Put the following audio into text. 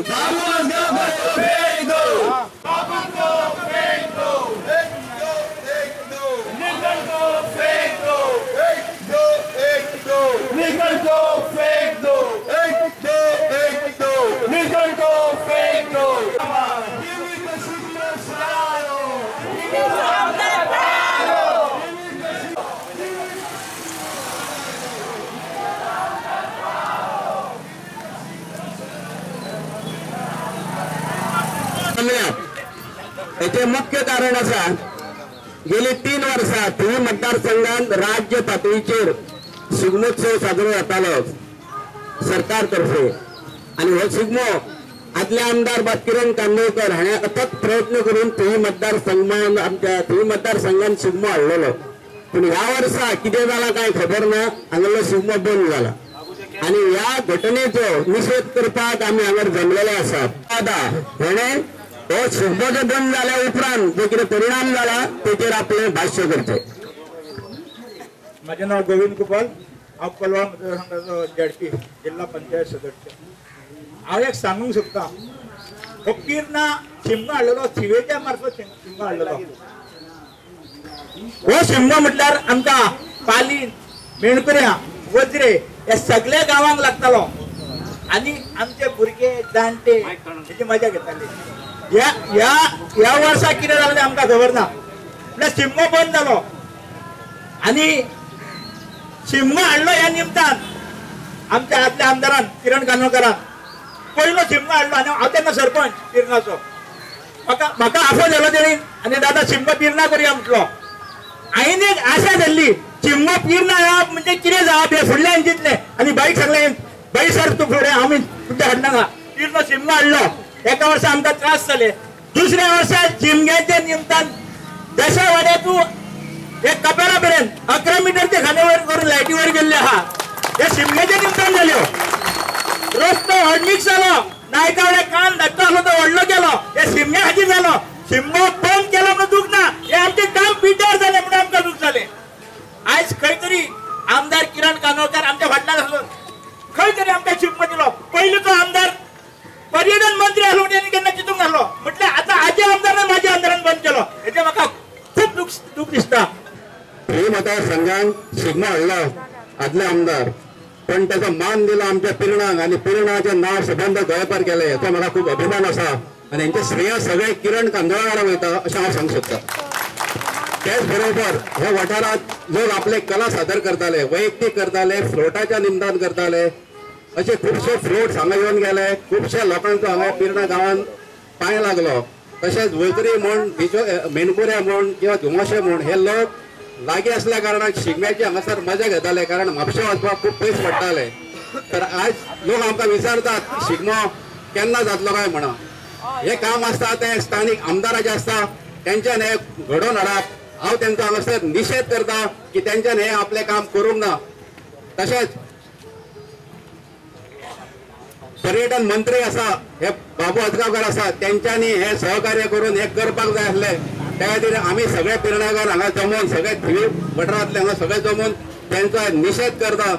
बाबू आजगांवकर को फेंक दो, बाबू को फेंक दो, 1 2 1 2, निकल को फेंक दो, 1 2 1 2, निकल को फेंक दो, 1 2 1 2, निकल को फेंक दो। हेचे मुख्य कारण आसा गेली 3 वर्सां थिवी मतदारसंघात राज्य पातळीचेर शिगमोत्सव साजरो जातालो सरकार तर्फे आनी हो शिगमो आदले आमदार बाब किरण कांदोळकर हाणें अथक प्रयत्न करून थिवी मतदारसंघान आमच्या थिवी मतदारसंघान शिगमो हाडलेलो। पूण ह्या वर्सा कितें जालां कांय खबर ना, हांगासरलो शिगमो बंद जाला आनी ह्या घटनेचो निशेध करपाक आमी हांगार जमलेले आसात। आतां हेणें हो शिगमो जो बंद जाल्या उपरांत जो कितें परिणाम जाला तेचेर आपलें भाश्य करचें। म्हाजें नांव गोविंद कुपाल, हांव कोलवा मतदारसंघाचो झेडपी जिल्हा पंचायत सदस्य। हांव एक सांगूंक सोदता, हो पिर्ना शिमगो हाडलेलो थिवेच्या मार्फत शिमगो हाडलेलो। हो शिमगो म्हटल्यार आमकां पालीन, मेणकुऱ्या, वज्रे ह्या सगळ्या गांवांक लागतालो आनी आमचे भुरगे जाणटे हेची मजा घेताले। ह्या ह्या ह्या वर्सा कितें जालें तें आमकां खबर ना, म्हळ्यार शिमगो बंद जालो आनी शिमगो हाडलो ह्या निमतान आमच्या आदल्या आमदारान किरण कांदोळकरान पयलो शिमगो हाडलो आनी हांव तेन्ना सरपंच पिर्नाचो, म्हाका म्हाका आफोवन व्हेलो तेणी आनी दादा शिमगो पिर्ना करुया म्हटलो। हांवें एक आशा धरली शिमगो पिर्ना येवप म्हणजे कितें जावप हें फुडल्यान चिंतलें आनी बाईक सांगलें, बाई सर तूं फुडें आमी तुमच्या हाडनाका। पिर्ना शिमगो हाडलो, एका वर्सा आमकां त्रास जाले। दुसऱ्या वर्सा शिमग्याच्या निमतान दशा तूं एक कपेला मेरेन 11 मिटरचे खांदे वयर करून लायटी वयर गेल्ले आहा, हे शिमग्याच्या निमतान जाल्यो। रस्तो हडमीक जालो, नायकावडे कान धाकटो आसलो तो व्हडलो केलो, हे शिमग्या खातीर जालो। शिमगो बंद केलो म्हणून दूख ना, हे आमचें काम पिड्ड्यार जालें म्हणून आमकां दूख जालें। आयज खंय तरी आमदार किरण कांदोळकर आमच्या फाटल्यान आसलो, खंय तरी आमकां शिमगो दिलो। पयलींचो आमदार पर्यटन मंत्री आसलो म्हणून केन्ना चिंतूंक नासलो, म्हटल्यार आतां आजे आमदारान म्हाज्या आमदारान बंद केलो, हेचें म्हाका खूब दूख दिसता। थिवी मतदारसंघान शिगमो हाडलो आदले आमदार, पण त्याचा मान दिला आमच्या पिर्णाक आनी पिर्णाचें नांव सबंद गोंयभर केलें, हेचो म्हाका खूब अभिमान आसा आनी हेंचें श्रेय सगळें किरण कांदोळकराक वयता अशें हांव सांगूंक सोदता। त्याच बरोबर ह्या वाठारांत लोक आपले कला सादर करताले, वैयक्तीक करताले, फ्लोटाच्या निमतान करताले, अशे खुबशे फ्लोट्स हांगा येवन गेले, खुबश्या लोकांचो हांगा पिर्णा गांवान पांय लागलो। तशेंच वैजरी म्हूण, मेणकुऱ्या म्हूण किंवा धुमाशे म्हूण हे लोक लागीं आसल्या कारणान शिगम्याची हांगासर मजा घेताले, कारण म्हापशें वचपाक खूब पयस पडटाले। तर आज लोक आमकां विचारतात शिगमो केन्ना जातलो काय म्हणून। हे काम आसता तें स्थानीक आमदाराचें आसता, तेंच्यान हे घडोवन हाडप। हांव तेंचो हांगासर निशेध करता की तेंच्यान हे आपलें काम करूंक ना। तशेंच पर्यटन मंत्री आसा हे बाबू आजगांवकर आसा, तेंच्यांनी हे सहकार्य करून हे करपाक जाय आसलें। त्या खातीर आमी सगळे पिर्णाकार हांगा जमोवन, सगळे थिवी गटारांतले हांगा सगळे जमोवन तेंचो निशेध करता।